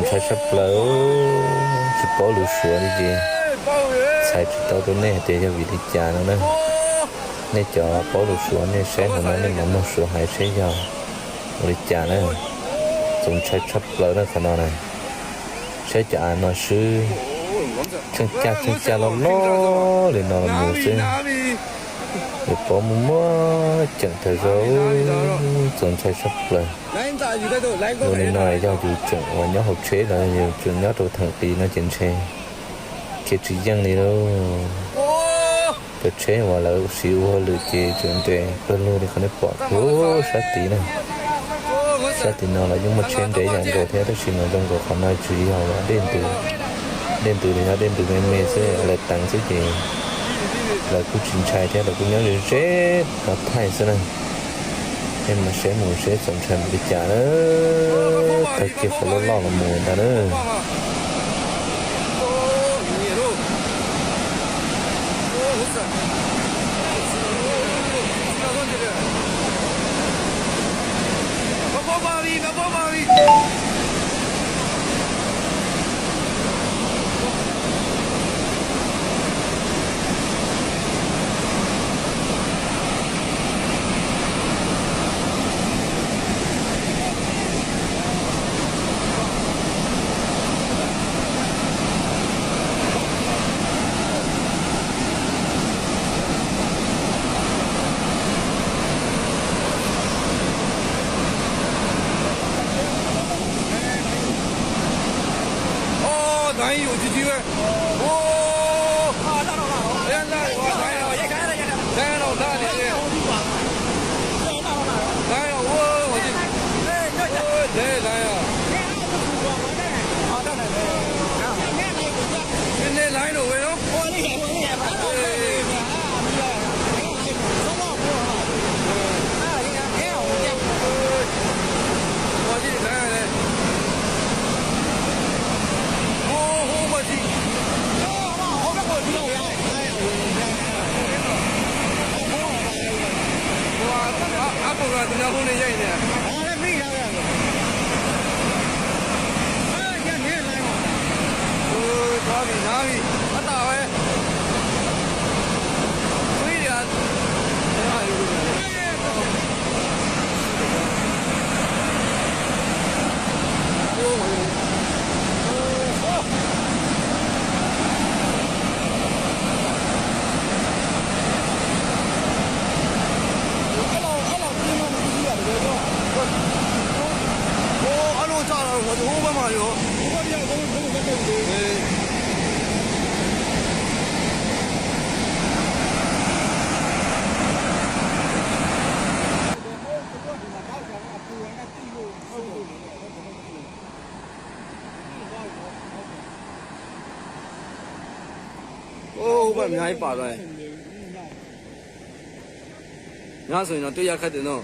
Ntshai tshaj plaws, tsis paub lus Suav li ces txhais tsis tau rau nej hais tias yog vim li cas no na. Nej cov paub lus Suav nej saib hauv no nej mam mloog Suav hais saib yog ua li cas na. Txaus ntshai tshaj plaws na qhov no na. Saib cov av no swb, tsheej caj tsheej caj loj loj li no los mus xwb. Yuav paub muaj muaj ceem tas zog, txaus ntshai tshaj plaws. Zoo li no yog yus tseem uas nyob hauv tsheb los yog yus tseem nyob rau theem qis no ces ntshe khiav tsis yeej li lauj. Cov tsheb uas lawv siv ua hauj lwm ces tseem nres pawg lug li qhov nej pom sab tid na. Sab tim no los yeej muaj tsheb nres yam nkaus thiab tab sis mas zoo nkaus qhov no tsis yog dej ntws, dej ntws los yog dej ntws me me xwb lawv teev xwb ces lawv kuj tsis ntshai thiab lawv kuj nyob ze ze no thaij xwb na. Nej mas saib mus seb txaus ntshai npaum li cas na. Tag kiag qhov loj loj los mus ntag na. Ub, paj mnyab ib pam lawm. Nyab xwb no twb ya khaib twm no.